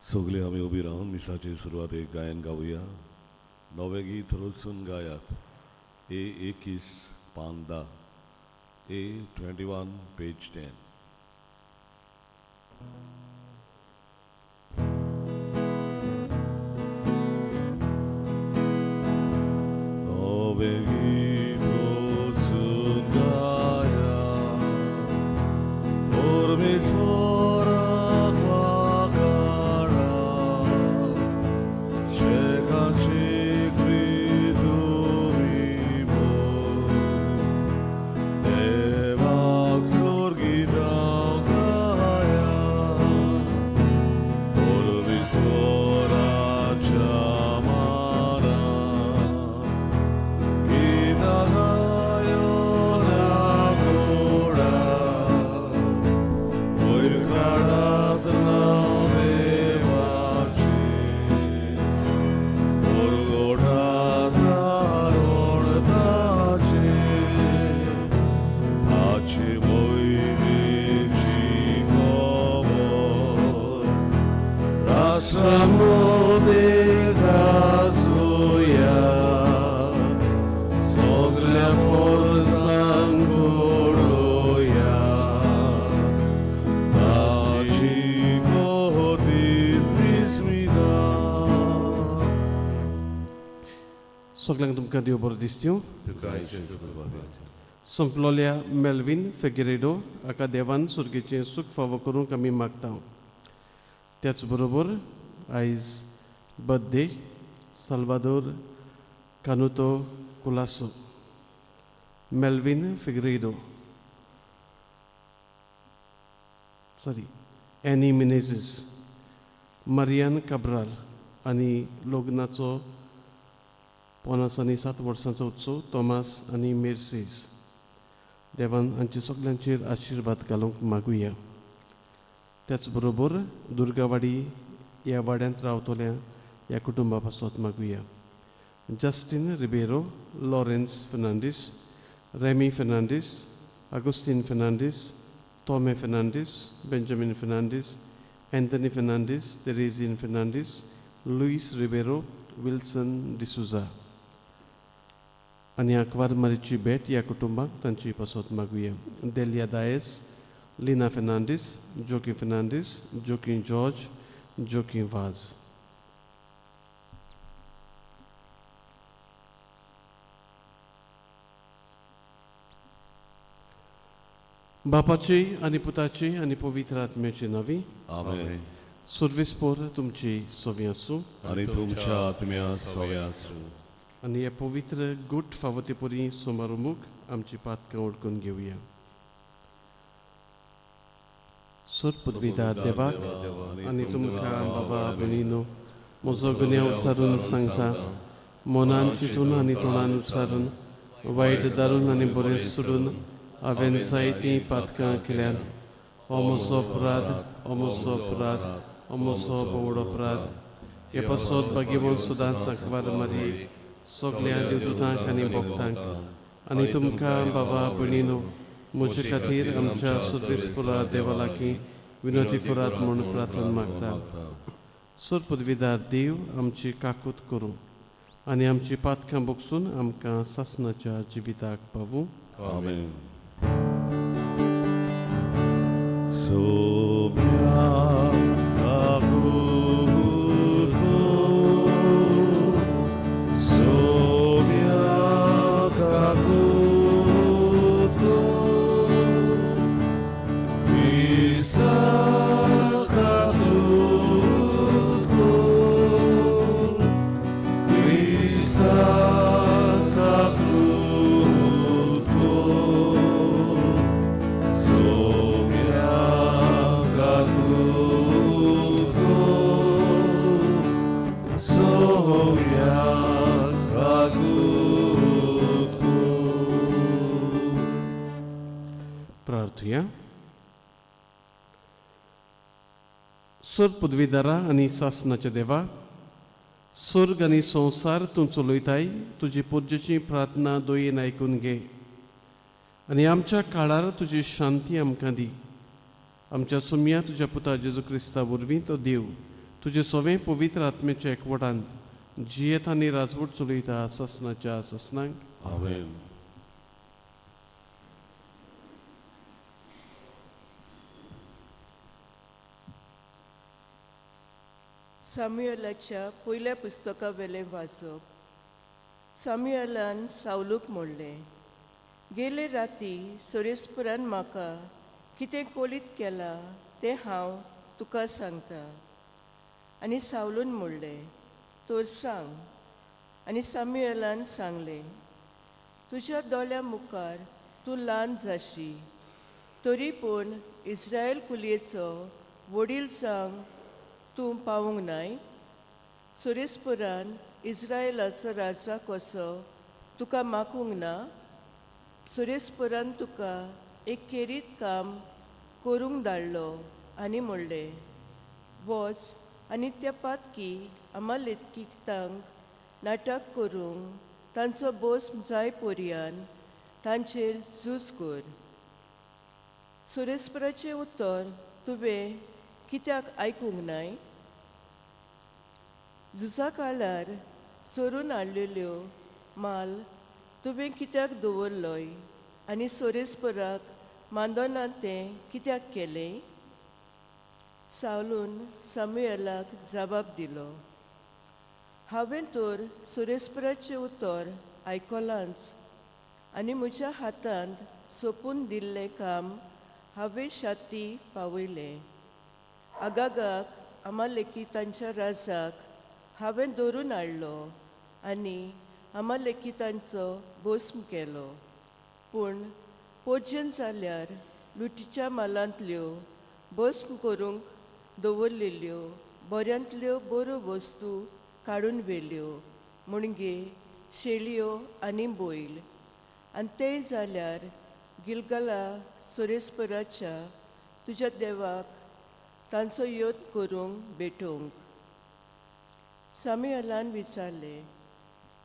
सगळीं आमी उबी रावन मिसाचे सुरवातेक गायन गावया. नवें गीत रचून गायात. ए 21 पान 10, ए 21 पेज 10. नवें गीत रचून गायात, परमेश्वराक वाखाणात, शेकान शेकली तुमी बोल, देवाक स्वर्गितां गायात, परमेश्वराच्या मानान, गितां गायोन आकोडात, वयर काडात नांव देवाचें, परगटात तारुण्य ताचें, ताचे मोहिमेची खबर राष्ट्रां मदें गाजोवया, सगल्या पोरसांक कळोवया, ताची कोतीत विस्मिता. सगल्यांक तुमकां देव बरो दिसत्यो. संपलोल्या मेल्वीन फेगेरेडो हाका देवान सुर्गेचें सूख फावो करूंक आमी मागता. त्याच बरोबर आयज बर्थडे साल्वादोर कानुतो कुलासो, मेल्वीन फिगरेडो, सॉरी, एनी मिनेझीस, मरियन काब्राल आनी लग्नाचो 57 वर्सांचो उत्सव तोमास आनी मेर्सीस. देवान हांचे सगल्यांचेर आशिर्वाद घालूंक मागुया. त्याच बरोबर दुर्गावाडी ह्या वाड्यांत रावतल्या ह्या कुटुंबा पासत मागुया. Justin Ribeiro, Lawrence Fernandes, Remmie Fernandes, Augustine Fernandes, Tome Fernandes, Benjamin Fernandes, Anthony Fernandes, Terezin Fernandes, Luis Ribeiro, Wilson D'Souza आनी आंकवार मारीची भेट ह्या कुटुंबाक तांची पासत मागुया. Delia Dias, Lina Fernandes, Jockey Fernandes, Jockey George, Jockey Vaz. बापाची आनी पुताची आनी पवित्र आत्म्याची नांवी. आमेन. सर्वेस्पोर तुमची सोवी आसूं. आनी तुमच्या आत्म्या सोवे आसूं. आनी हे पवित्र गुट फावो ते परी सोमारुमुख आमची पातकां ओळखून घेवया. सोर पदवीदार देवाक आनी तुमकां बाबा भयणीनो म्हजो गुन्यांव उच्चारून सांगता. मनान चिंतून आनी तोंडान उच्चारून, वायट दारून आनी बरें सोडून हांवें जायतीं पातकां केल्यांत. हो म्हजो अपराध, हो म्हजो अपराध, हो म्हजो व्हड अपराध. हे पासत भाग्यवंत सदांच आंकवार मारी, सगल्या देवदूतांक आनी भक्तांक आनी तुमकां बाबा भयणीनो म्हजे खातीर आमच्या सर्वेस्पोरा देवा लागीं विनवती करात म्हूण प्रार्थना मागता. सर पदवीदार देव आमची काकूत करूं आनी आमची पातकां बोगसून आमकां सासनाच्या जिविताक पावूं. आमेन. सोम्या काकूत कर, सोम्या काकूत कर, क्रिस्ता काकूत कर, क्रिस्ता काकूत कर, सोम्या काकूत कर, सोम्या काकूत कर. प्रार्थुया. सर पदवीदारा आनी सासनाच्या देवा, स्वर्ग आनी संवसार तूं चलयताय. तुजी पुजेची प्रार्थना दयेन आयकून घे आनी आमच्या काळार तुजी शांती आमकां दी. आमच्या सुमया तुज्या पुता जेजू क्रिस्ता वरवीं तो देव तुजे सवें पवित्र आत्मेच्या एकवटान जियेत आनी राजवट चलयता ससनाच्या ससनांक. आमेन. सामुएलाच्या पयल्या पुस्तका वेलें वाचप. सामुएलान सावलूक म्हणलें, गेले राती सोरेस्परान म्हाका कितें कोलीत केलां तें हांव तुका सांगता. आनी सावलून म्हणलें, तर सांग. आनी सामुएलान सांगलें, तुज्या दोळ्या मुखार तूं ल्हान जाशी, तरी पूण इस्रायल कुलयेचो वडील सांग तूं पावूंक नाय. सोरेस्परान इस्रायलाचो राजा कसो तुका मागूंक ना. सोरेस्परान तुका एक खेरीत काम करूंक धाडलो आनी म्हणलें, वच आनी त्या पातकी अमालेकितांक नाटक करूंक तांचो बोस जाय पर्यान तांचेर झूज कर. सोरेस्पराचें उतर तुवें कित्याक आयकूंक नाय? झुजा काळार चोरून हाडलेल्यो माल तुवें कित्याक दवरलोय आनी सोरेस्पराक मानदोना तें कित्याक केलें? सावलून सामुएलाक जबाब दिलो, हांवें तर सोरेस्पराचें उतर आयकलांच आनी म्हज्या हातांत सोंपून दिल्लें काम हांवें शाती पावयलें. आगागाक अमालेकितांच्या राजाक हांवें धरून हाडलो आनी अमालेकितांचो भस्म केलो. पूण पोजन जाल्यार लुटीच्या मालांतल्यो भस्म करूंक दवरलेल्यो बऱ्यांतल्यो बऱ्यो वस्तू काडून व्हेल्यो, म्हणजे शेळयो आनी बैल. आनी तें जाल्यार गिलगला सोरेस्पराच्या तुज्या देवाक तांचो यत्न करूंक भेटोवंक. सामुएलान विचारलें,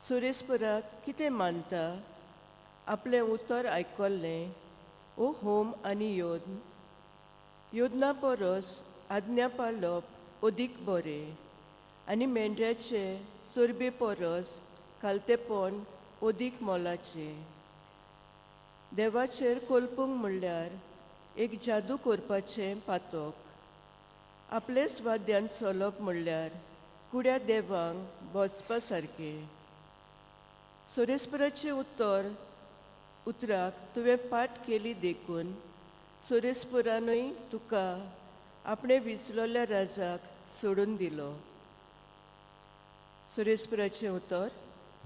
सोरेस्पराक कितें मानता? आपलें उतर आयकल्लें ओ होम आनी योद्न योजना परस आज्ञा पाळप अदीक बरें आनी मेंढ्याचे चरबे परस खालतेपण अदीक मोलाचें. देवाचेर कोलपूंक म्हणल्यार एक जादू करपाचें पातक. आपलेच वाद्यान चलप म्हणल्यार कुड्या देवांक वचपा सारकें. सोरेस्पराचें उतर उतराक तुवें पाठ केली देखून सोरेस्परानूय तुका आपणें विचलोल्या राजाक सोडून दिलो. सोरेस्पराचें उतर.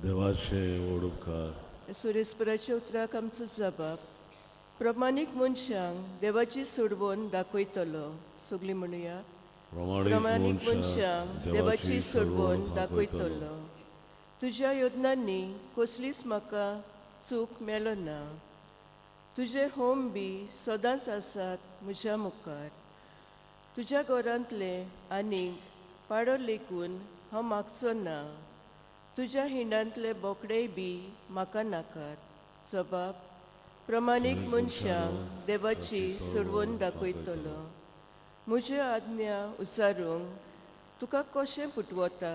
देवाचे व्हड उपकार. सोरेस्पराच्या उतराक आमचो जबाब. प्रमाणीक मनशांक देवाची सोडवण दाखयतलो. सगळीं म्हणुया, प्रमाणीक मनशांक देवाची सोडवण दाखयतलो. तुज्या योजनांनी कसलीच म्हाका चूक मेळना. तुजे होम बी सदांच आसात म्हज्या मुखार. तुज्या घरांतलें आनीक पाडो लेखून हांव मागचो ना. तुज्या हिंडांतले बोकडेय बी म्हाका नाकात. जबाब प्रमाणीक मनशांक देवाची सोडवण दाखयतलो. म्हज्यो आज्ञा उचारूंक तुका कशें पुटवता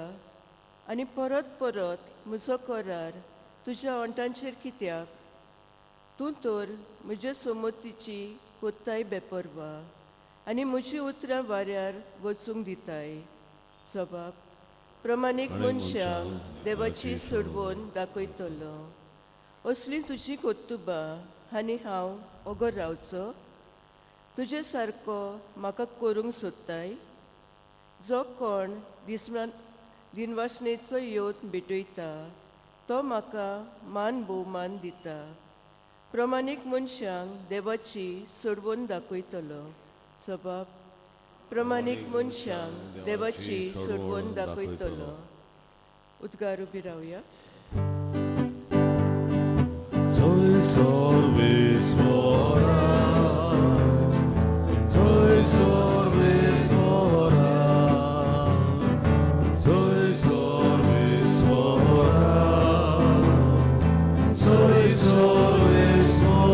आनी परत परत म्हजो करार तुज्या ओंठांचेर कित्याक? तूं तर म्हजे सोमतीची कोत्ताय बेपरवा आनी म्हजी उतरां वाऱ्यार वचूंक दिताय. जबाब प्रमाणीक मनशांक देवाची सोडवण दाखयतलो. असलीं तुजीं कर्तुबां आनी हांव ओगोर रावचो? तुजे सारको म्हाका करूंक सोदताय? जो कोण दिनवासनेचो यत्न भेटयता तो म्हाका मान भोवमान दिता. प्रमाणीक मनशांक देवाची सोडवण दाखयतलो. जबाब प्रमाणीक मनशांक देवाची सोडवण दाखयतलो. उद्गार उबी रावया. जय सर्वेश्वरा, जय सर्वेश्वरा, जय सर्वेश्वरा, जय सर्वेश्वरा.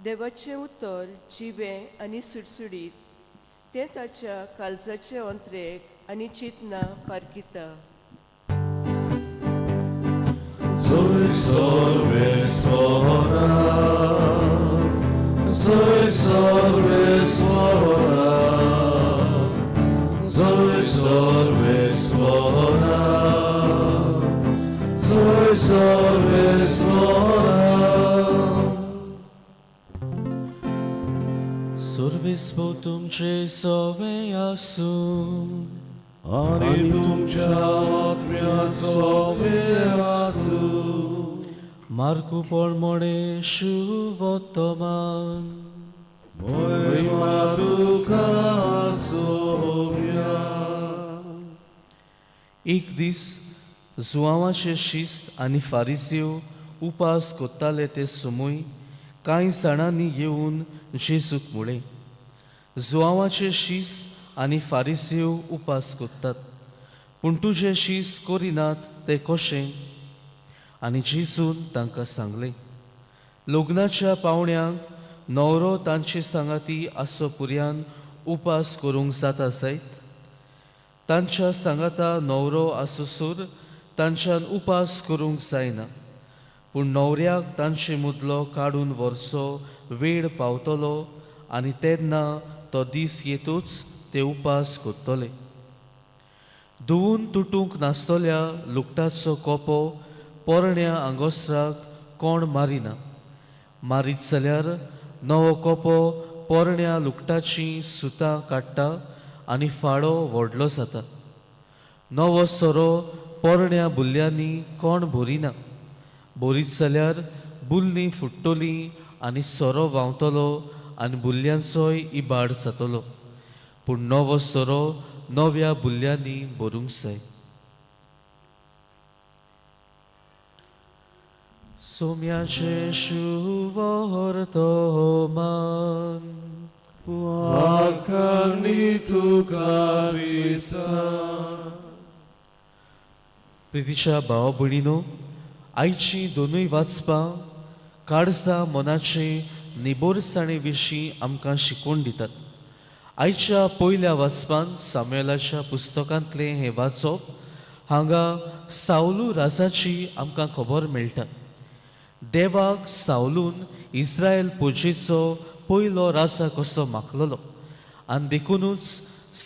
देवाचें उतर जिवें आनी सुडसुडीत, तें ताच्या काळजाचे अंतरेक आनी चिंतना पारखिता. जय सर्वेस्वरा, जय सर्वेस्वरा, जय सर्वेस्वरा, जय सर्वेस्वरा. सर्वेस्पोर तुमचे सवे आसूं. आनी तुमच्या आत्म्याचो आसूं. मार्कू प्रमाणे शुभवर्तमान. महिमा तुका सोम्या. एक दीस जुआंवाचे शीस आनी फारिसियो उपास कोत्ताले ते सुमूय कांय जाणांनी येवन जेजूक म्हळें, जुआंवाचे शीस आनी फारिसियो उपास कोत्तात, पूण तुजे शीस करिनात ते कशें? आनी जेजून तांकां सांगलें, लग्नाच्या पावण्यांक न्हवरो तांचे सांगाती आसो पुर्यान उपास करूंक जाता जायत? तांच्या सांगाता न्हवरो आसोसर तांच्यान उपास करूंक जायना, पूण न्हवऱ्याक तांचे मुदलो काडून व्हरचो वेळ पावतलो आनी तेन्ना तो दीस येतूच ते उपास करतले. धुवून तुटूंक नासतल्या लुगटाचो कोपो पोरण्या आंगोस्त्राक कोण मारिना. मारीत जाल्यार नवो कोपो पोरण्या लुगटाचीं सुतां काडटा आनी फाळो व्हडलो जाता. नवो सोरो पोरण्या बुल्ल्यांनी कोण भरिना. भरीत जाल्यार बुल्लीं फुट्टलीं आनी सोरो व्हांवतलो आनी बुल्ल्यांचोय इबाड जातलो. पूण नवो सोरो नव्या बुल्ल्यांनी भरूंक जाय. सोम्याचें शुभवर्तमान. वाखाणी तुका क्रिस्ता. प्रितीच्या भावा भयणीनो, आयचीं दोनूय वाचपां काळजा मनाचे निबोरसाणे विशीं आमकां शिकोवन दितात. आयच्या पयल्या वाचपान सामुएलाच्या पुस्तकांतलें हें वाचप, हांगा सावलू राजाची आमकां खबर मेळटा. देवाक सावलून इस्रायल पुजेचो पयलो राजा कसो मागलेलो आनी देखुनूच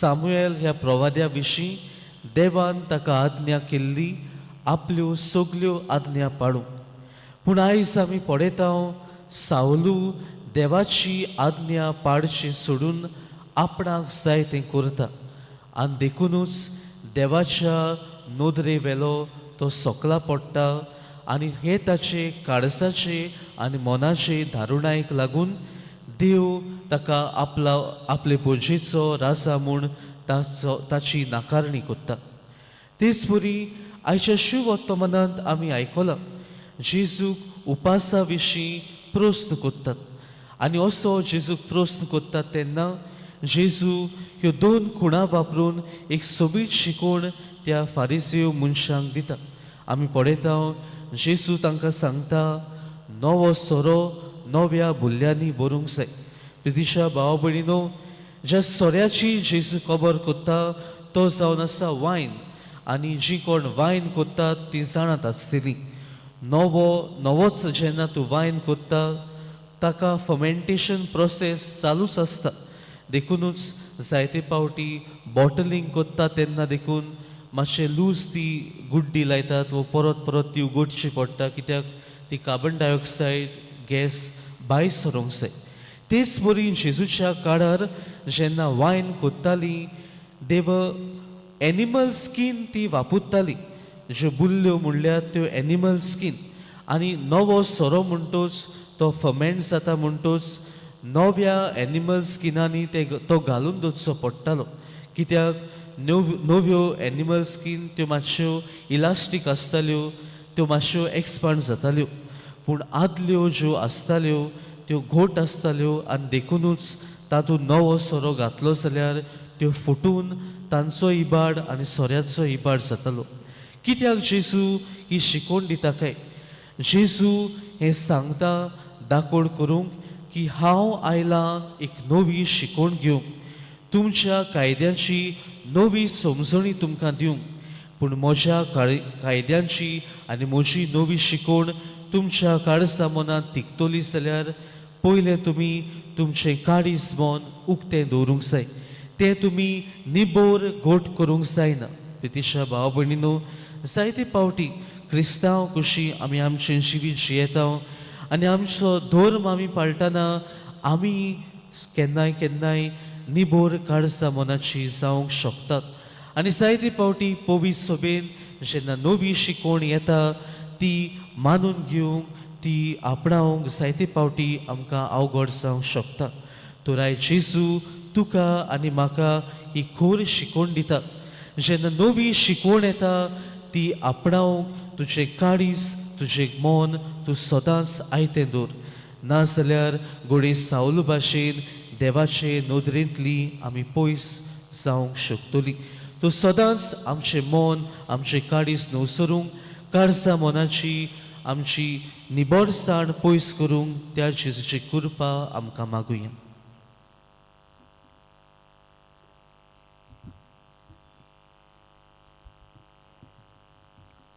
सामुएल ह्या प्रवाद्या विशीं देवान ताका आज्ञा केल्ली आपल्यो सगल्यो आज्ञा पाडूंक. पूण आयज आमी पळयता सावलू देवाची आज्ञा पाडची सोडून आपणाक जाय तें करता आनी देखुनूच देवाच्या नदरे वेलो तो सकला पडटा आनी हे ताचे काळजाचे आनी मनाचे धारुणायेक लागून देव ताका आपला आपले पुजेचो राजा म्हूण ताचो ताची नाकारणी करता. तेच परी आयच्या शुभवर्तमानांत आमी आयकलां जेजूक उपासा विशीं प्रस्न करतात आनी असो जेजूक प्रस्न करतात तेन्ना जेजू ह्यो दोन खुणां वापरून एक सोबीत शिकवण त्या फारिजियो मनशांक दिता. आमी पळयता जेजू तांकां सांगता नवो सोरो नव्या बुल्ल्यांनी भरूंक जाय. प्रितीशा भाव भयणीनो, ज्या सोऱ्याची जेजू कबर करता तो जावन आसा वायन आनी जी कोण वायन करतात ती जाणात आसतली. नवो नवोच जेन्ना तूं वायन करता ताका फर्मेंटेशन प्रोसेस चालूच आसता. देखुनूच जायते पावटी बॉटलिंग करता तेन्ना देखून मातशें लूज ती गुड्डी लायतात वो परत परत ती उगडची पडटा, कित्याक ती कार्बन डायऑक्सायड गॅस भायर सरोंक जाय. तेच परी जेजूच्या काळार जेन्ना वायन कोत्ताली देव एनिमल स्कीन ती वापरताली. ज्यो बुल्ल्यो म्हणल्यार त्यो एनिमल स्कीन आनी नवो सोरो म्हणटोच तो फर्मेंट जाता म्हणटोच नव्या एनिमल स्किनांनी ते तो घालून दवरचो पडटालो, कित्याक नव्यो एनिमल स्कीन त्यो मातश्यो इलास्टीक आसताल्यो, त्यो मातश्यो एक्सपांड जाताल्यो. पूण आदल्यो ज्यो आसताल्यो त्यो घोट आसताल्यो आनी देखुनूच तातूंत नवो सोरो घातलो जाल्यार त्यो फुटून तांचो इबाड आनी सोऱ्याचो इबाड जातालो. कित्याक जेजू ही शिकवण दिता काय? जेजू हें सांगता दाकोड करूंक की हांव आयलां एक नवी शिकवण घेवंक. तुमच्या कायद्यांची नवी समजणी तुमकां दिवंक, पूण म्हज्या कायद्यांची आनी म्हजी नवी शिकवण तुमच्या काळजा मनांत तिगतली जाल्यार पयलें तुमी तुमचें काळीज मन उक्तें दवरूंक जाय, तें तुमी निबोर घट करूंक जायना. प्रितीच्या भाव भयणीनो, जायते फावटी क्रिस्तांव कशी आमी आमचें जिवीत जियेता आनी आमचो धर्म आमी पाळटना आमी केन्नाय केन्नाय निबोर काळजा मनाची जावंक शकतात. आनी जायते फावटी पवित्र सभेन जेन्ना नवी शिकवण येता ती मानून घेवंक, ती आपणावंक जायते फावटी आमकां अवघड जावंक शकता. तर आयज जेजू तुका आनी म्हाका ही खोर शिकवण दिता. जेन्ना नवी शिकवण येता ती आपणावंक तुजें काळीज, तुजें मन तूं सदांच आयतें दवर, नाजाल्यार घोडे सावलू भाशेन देवाचे नदरेंतली आमी पयस जावंक शकतली. तूं सदांच आमचें मन, आमचें काळीज नवसरूंक, काळजा मनाची आमची निबरसाण पयस करूंक त्या जेजूची कृपा आमकां मागुया.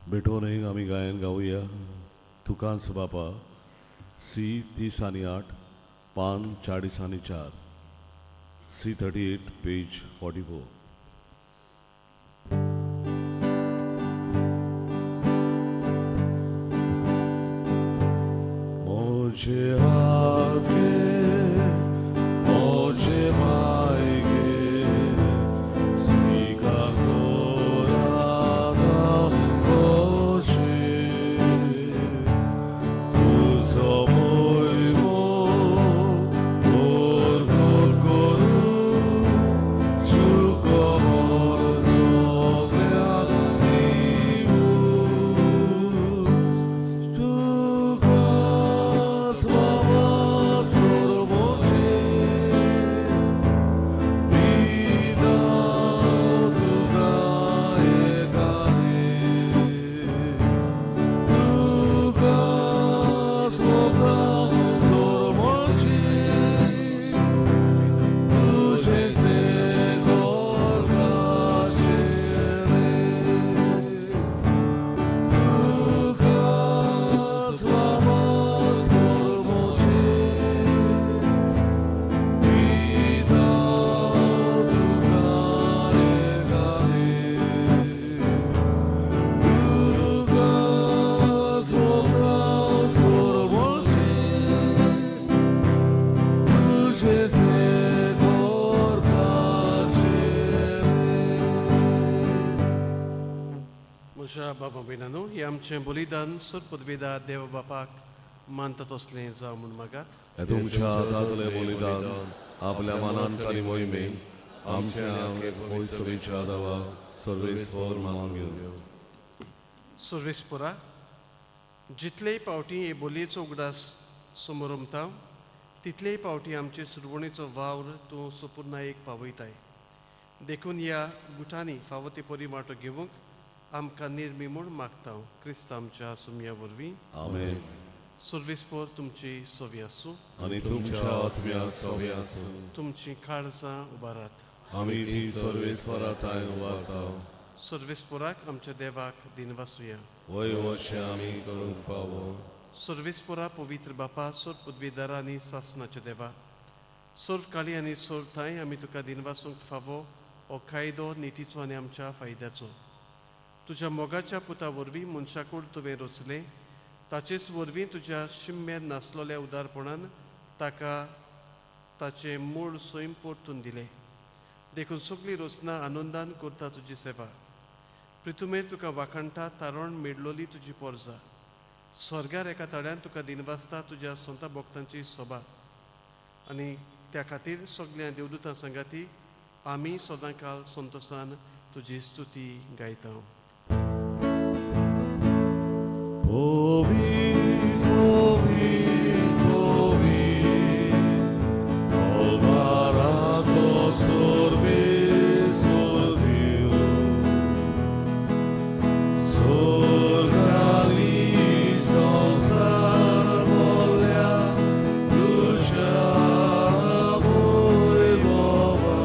भेटोवनही आमी गायन गावया तुकांच बापा, सी 30 आनी 8, पान 40 आनी 4, सी 38 पेज 44. मोजे हात घे, मोजे पाय घे, स्वीकार तुझो मोयमो प्रगट करूं, चुकोर सगळ्याक दिवूं. तुकाच बाबा सर्वोच्च, पिता तुका एकाने. तुकाच बाबा सर्वोच्च, तुझे सेगोर काचेले. तुकाच बाबा सर्वोच्च, पिता तुका एकाने. तुकाच बाबा सर्वोच्च, तुझे सेगोर काचेले. म्हज्या बाबा भयणांनो, हें आमचें बलिदान सोर पदवेदार देव बापाक मानता तसलें जावं म्हूण मागात. हे तुमच्या हातांतलें बलिदान आपल्या मनान आनी मोहिमेन आमच्या सभेच्या देवा सर्वेस्वर मानून घेवं. सर्वेस्पोरा, जितलेय फावटी हे बोलयेचो उगडास समोर तितलेय फावटी आमचे सुरवणेचो वावर तूं सुपुर्णायेक पावयताय. देखून ह्या गुटांनी फावो ते परी वांटो घेवंक आमकां निर्मी म्हूण मागता, क्रिस्त आमच्या सुमया वरवीं. आमेन. सर्वेस्पोर तुमची सोवी आसूं. आनी तुमच्या आत्म्या सोबी आसूं. तुमची काळजां उबारात. आमी ती सर्वेस्वरा थांय उबारता. सर्वेस्पोराक आमच्या देवाक दिनवासुया. वय वशें आमी करूंक फावो. सर्वेस्पोरा, पवित्र बापा, सोर पदवीदारा आनी सासनाच्या देवा, सर्व काळी आनी सर्व थांय आमी तुका दिनवासूंक फावो हो कायदो नितीचो आनी आमच्या फायद्याचो. तुज्या मोगाच्या पुता वरवीं मनशाकूड तुवें रचलें, ताचेच वरवीं तुज्या शिम्मेर नासलेल्या उदारपणान ताका ताचें मूळ सैम परतून दिलें. देखून सगळी रचना आनंदान करता तुजी सेवा. प्रितुमेर तुका वाखाणटा तारण मेडलोली तुजी पोरजा. स्वर्गार एका तळ्यान तुका दिनवासता तुज्या संता भक्तांची सोबा. आनी त्या खातीर सगळ्या देवदूतां सांगाती आमी सदां काल संतोशान तुजी स्तुती गायता. Ovi, ovi, ovi, Alvarazo sorbe sordiu, Sorgali संसार बोल्या, तुझ्या बोय बोवा.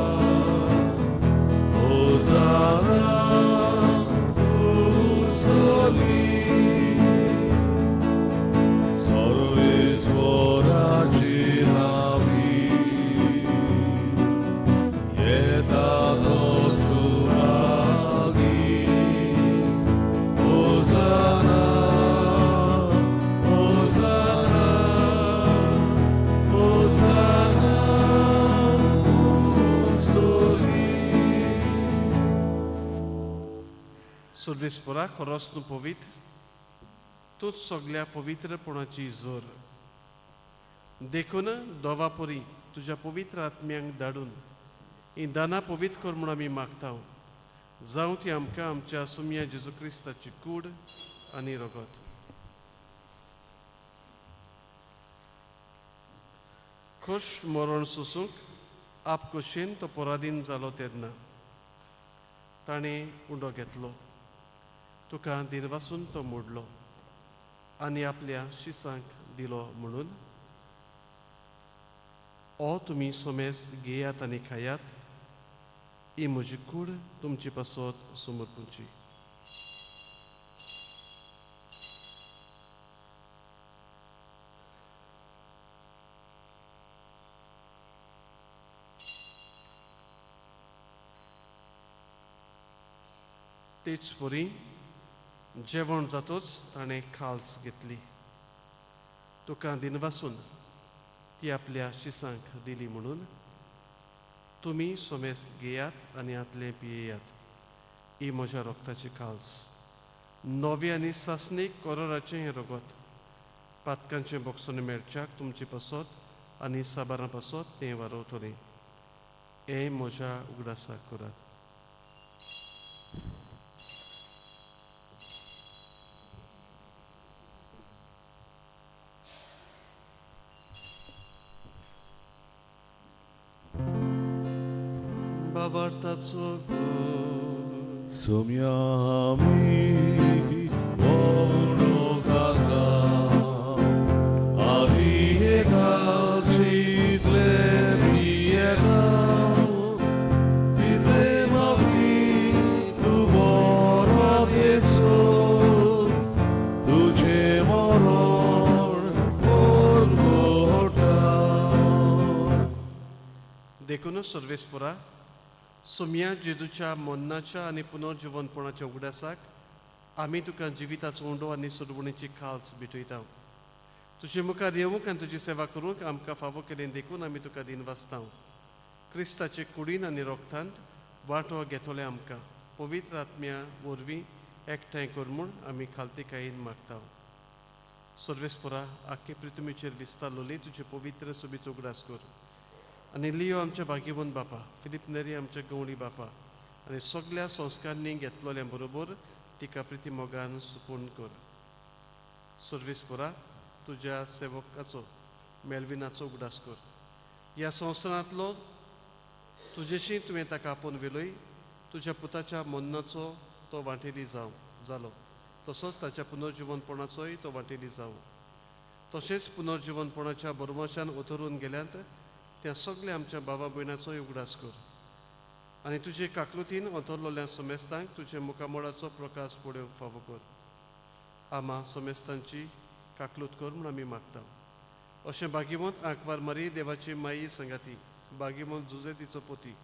सर्वेस्परा खरोच तूं पवित्र, तूंच सगल्या पवित्रपणाची जोर. देखून दोवा परी तुज्या पवित्र आत्म्यांक धाडून ही दानां पवित्र कर म्हूण आमी मागता. जावं ती आमकां आमच्या सुमया जेजू क्रिस्ताची कूड आनी रगत. खोश मरण सोसूंक आपखोशेन तो पराधीन जालो तेन्ना ताणें उंडो घेतलो, तुका दिनवासून तो मोडलो आनी आपल्या शिसांक दिलो म्हणून, ओ तुमी सोमेस घेयात आनी खायात, ही म्हजी कूड तुमचे पासत समर्पूची. तेच परी जेवण जातूच ताणें खाल्स घेतली, तुका दिनवासून ती आपल्या शिसांक दिली म्हणून, तुमी सोमेस घेयात आनी हातलें पियेयात, ही म्हज्या रोगताची खाल्स, नवी आनी सासणीक कोरोराचें हें रगत, पातकांचें बोगसण मेळच्याक तुमचे पासत आनी साबारां पासत तें वारवतलें. हें म्हज्या उगडासाक करात. भावार्थाचो गूण. सोम्या आमी भोवणो काका आमी एका शितले पियेता तितले मागीर तूं बरो देसो तुजें मरण परगटा. देखून सर्वेस्परा सोमया जेजूच्या मरणाच्या आनी पुनर्जिवनपणाच्या उगडासाक आमी तुका जिविताचो उंडो आनी सोडवणीची खाल्स भेटयता. तुजे मुखार येवंक आनी तुजी सेवा करूंक आमकां फावो केलें देखून आमी तुका दिनवासता. क्रिस्ताचे कुडीन आनी रोगतांत वांटो घेतले आमकां पवित्र आत्म्या वरवीं एकठांय कर म्हूण आमी खालतीकायेन मागता. सर्वेस्परा आख्खे पृथ्वीचेर विस्तारलोली तुजे पवित्र सोबीत उगडास कर आनी लियो आमच्या भाग्यवंत बापा, फिलीप नेरी आमच्या गवळी बापा आनी सगल्या संस्कारांनी घेतलोल्या बरोबर तिका प्रिती मोगान सुपूर्ण कर. सर्वेस्परा तुज्या सेवकाचो मेलविनाचो उगडास कर. ह्या संवसारांतलो तुजेशी तुवें ताका आपोवन व्हेलोय, तुज्या पुताच्या मरणाचो तो वांटेली जावं जालो, तसोच ताच्या पुनर्जिवनपणाचोय तो वांटेली जावं. तशेंच पुनर्जिवनपणाच्या बरमाशान ओतरून गेल्यात त्या सगल्या आमच्या बाबा भयणाचोय उगडास कर आनी तुजे काकलुतीन अंतरलोल्या सोमेस्तांक तुजे मुखामळाचो प्रकाश पळोवंक फावो कर. आमा सोमेस्तांची काकलूत कर म्हूण आमी मागता. अशें भाग्यवंत आंकवार मारी देवाची माई सांगाती, भाग्यवंत जुजे तिचो पोती,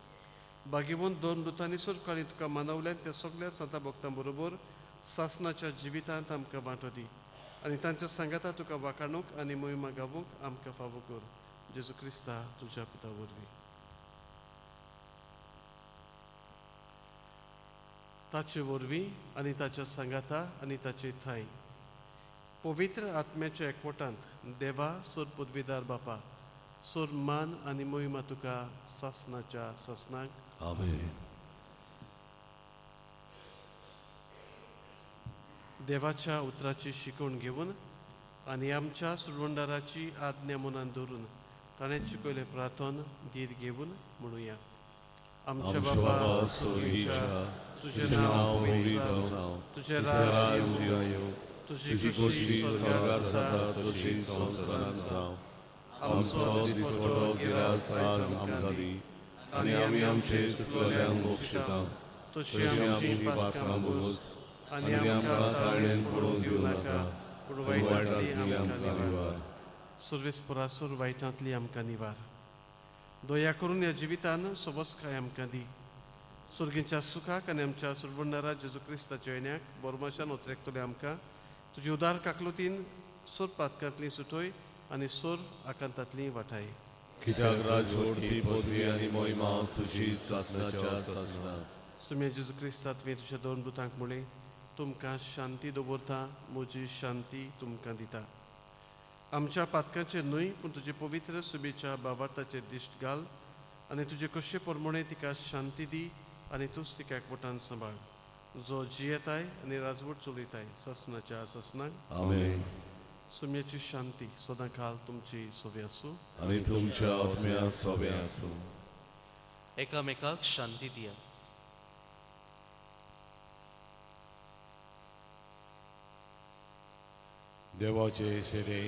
भाग्यवंत दोन दुतांनी सुरकाळी तुका मानवल्यान त्या सगल्या सांता भक्तां बरोबर सासनाच्या जिवितांत आमकां वांटो दी आनी तांच्या सांगाता तुका वाखाणूंक आनी मोहिमा गावूंक आमकां फावो कर. जेजू क्रिस्ता तुज्या पुता वरवीं. ताचे वरवीं आनी ताच्या सांगाता आनी ताचे ठांय पवित्र आत्म्याच्या एकवटांत देवा सोर पदवीदार बापा सोर मान आनी मोहिमा तुका सासनाच्या सासनाक. आमेन. देवाच्या उतराची शिकवण घेवन आनी आमच्या सुरवंडाराची आज्ञा मनान धरून ताणें शिकयलें प्रार्थन धीर घेवन म्हणुया. आमच्या बाबा स्वर्गीच्या, तुजें नांव पवित्र जावं, तुजें राज येवं, तुजी खोशी स्वर्गार जाता तशी संवसारांत जावं. आमचो आमचो दिसपट्टो दिसपट्टो गिरास गिरास आज आमकां दी आनी आमी आमचे चुकलोल्यांक बक्षिता तशी तशी आमची आमची पातकां पातकां बोगस बोगस आनी आनी आमकां आमकां ताळ्यान ताळ्यान पडूंक पडूंक दिवं दिवं नाका, नाका, पूण पूण वायटांतली वायटांतली आमकां आमकां निवार. निवार. सर्वेस्परा सोर वायटांतली आमकां निवार. दया करून ह्या जिवितान सोबसकाय आमकां दी. सुर्गीच्या सुखाक आनी आमच्या सुरवंडारा जेजू क्रिस्ताच्या येण्याक बोरमाशान ओतरेकतले आमकां तुजी उदार काकलुतीन सोर पातकांतली सुटोय आनी सोर आकांतांतली वाटाय. कित्याक राजवटी पदवी आनी मोहिमा तुजी सासनाच्या सासनाक. सुम्या जेजू क्रिस्ता तुवें तुज्या दोन दुतांक म्हणलें, तुमकां शांती दवरता, म्हजी शांती तुमकां दिता. आमच्या पातकांचेर न्हय पूण तुजे पवित्र सुबेच्या बावार्थाचेर दिश्ट घाल आनी तुजे कशे प्रमाणे तिका शांती दी आनी तूंच तिका एकवटान सांबाळ, जो जियेताय आनी राजवट चलयताय सासनाच्या सासनाक. आमेन. सुम्याची शांती सदां काल तुमची सोबी आसूं. आनी तुमच्या आत्म्या सोबे आसूं. एकामेकाक शांती दिया. देवाचे शेरे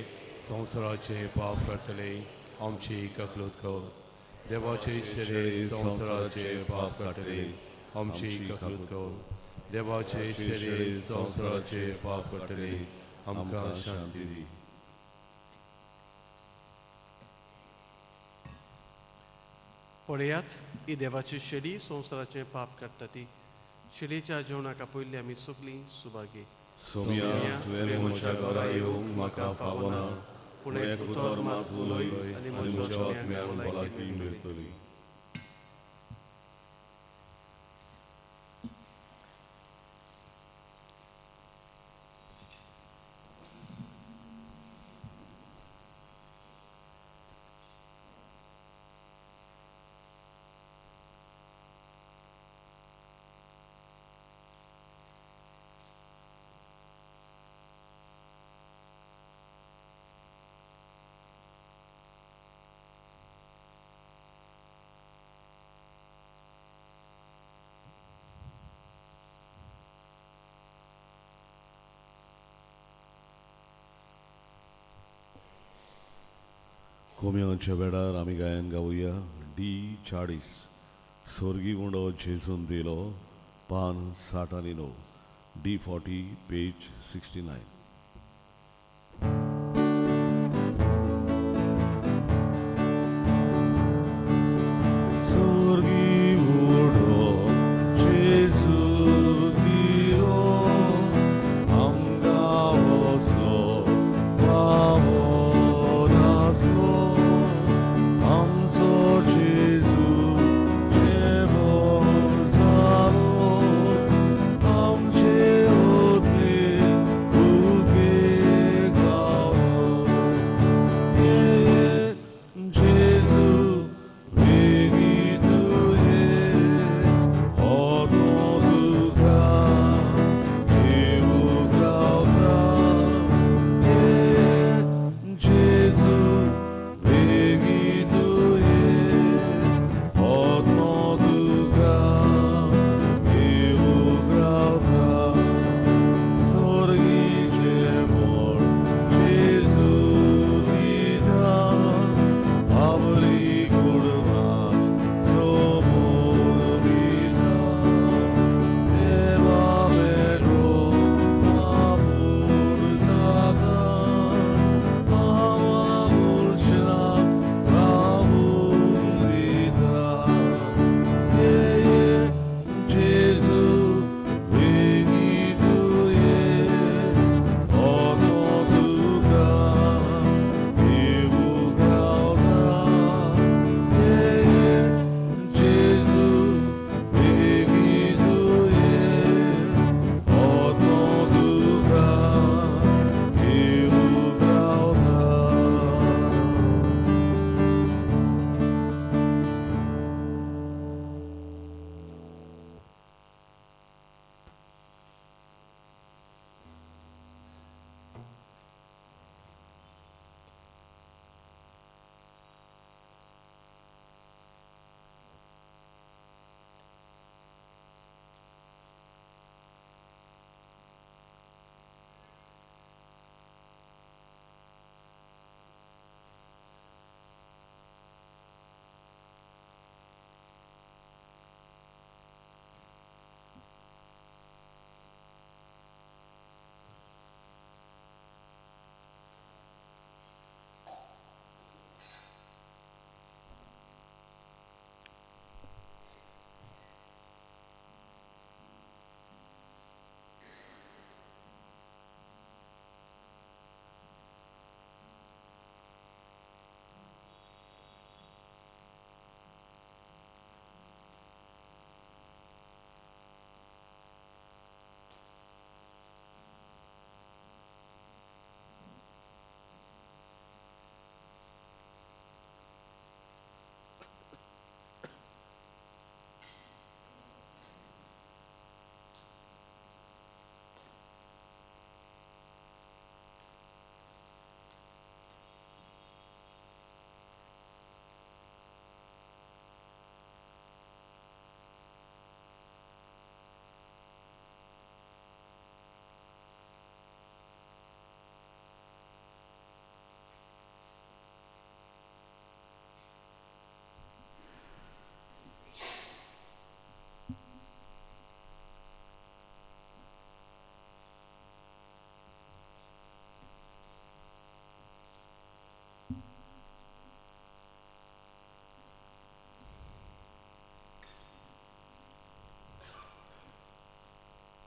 संवसाराचे पाप काडटले आमची ककलूत कर. देवाचे शेरे संवसाराचे पाप काडटले आमची ककलूत कर. देवाचे शेरे संवसाराचे पाप काडटले आमकां शांती दी. पळयात, ही देवाची शेडी संवसाराचें पाप काडटा ती. शेडीच्या जेवणाक आपयल्ली आमी सगळीं सुभागी. सोम्या, तुवें म्हज्या घरा येवंक म्हाका फावना, पूण एक उतर मात उलय आनी म्हज्या आत्म्याक भलायकी मेळटली. कोम्यांच्या वेळार आमी गायन गावया डी 40 सोर्गी उंडो झेजून दिलो, पान 69, डी 40 पेज 69. सोर्गी उडो जेजू दिलो, आमकां वसलो पावो नासलो, आमचो जेजू जेवो जालो, आमचे ओतमे उडयलो.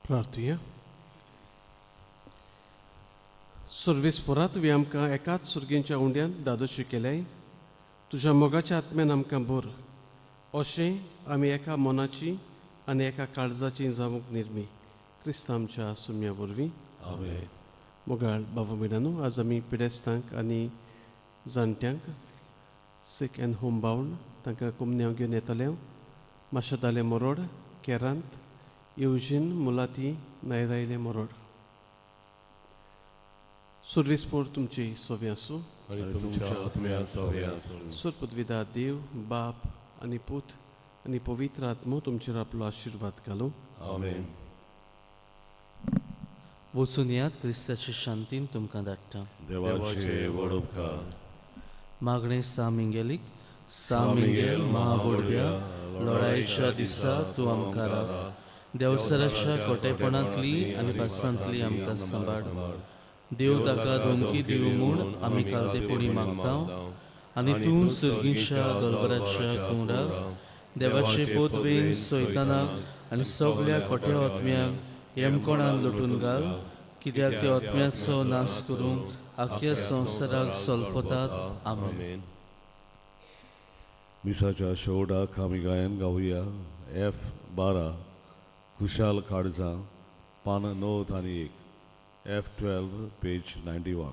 प्रार्थुया. सर्वेस्पोरा, तुवें आमकां एकाच सुर्गेच्या उंड्यान दादोशी केल्याय. तुज्या मोगाच्या आत्म्यान आमकां भर, अशें आमी एका मनाची आनी एका काळजाची जावंक निर्मी, क्रिस्त आमच्या सुम्या वरवीं. आमेन. मोगाळ बाबा भयणांनो, आज आमी पिडेस्तांक आनी जाणट्यांक, सिक अँड होम बावंड, तांकां कोमन्यांव घेवन येतले. माशेदाले मोरोड, केरांत येवजीन मुलाती नायरायले मोरोड. सुर्वेस्पोर तुमची सोवी आसूं. आनी तुमच्या आत्म्यान सोवे आसूं. सुरपृथ्वीदा देव बाप आनी पूत आनी पवित्र आत्मो तुमचेर आपलो आशिर्वाद घालूं. आमेन. वचून यात. क्रिस्ताची शांतीन तुमकां धाडटा. देवाचे व्हड उपकार. मागणें सा मिंगेलीक. सा मिंगेल महाबोडव्या, लढायेच्या दिसा तूं आमकां राव. देवसराच्या कोटेपणांतली आनी फासांतली आमकां सांबाळ. देव ताका धमकी दिवं म्हूण आमी कालतेपणी मागता आनी तूं सर्गीच्या दलबराच्या कुंवराक, देवाचे पोतवेन सोयतानाक आनी सगल्या खोट्या आत्म्यांक येमकोणान लुटून घाल, कित्याक त्या आत्म्याचो नाश करूंक आख्या संवसाराक सोलपतात. आमेन. आमेन. मिसाच्या शेवटाक आमी गायन गावया एफ 12, खुशाल काळजां, पान 9 आनी 1, एफ 12, पेज 91.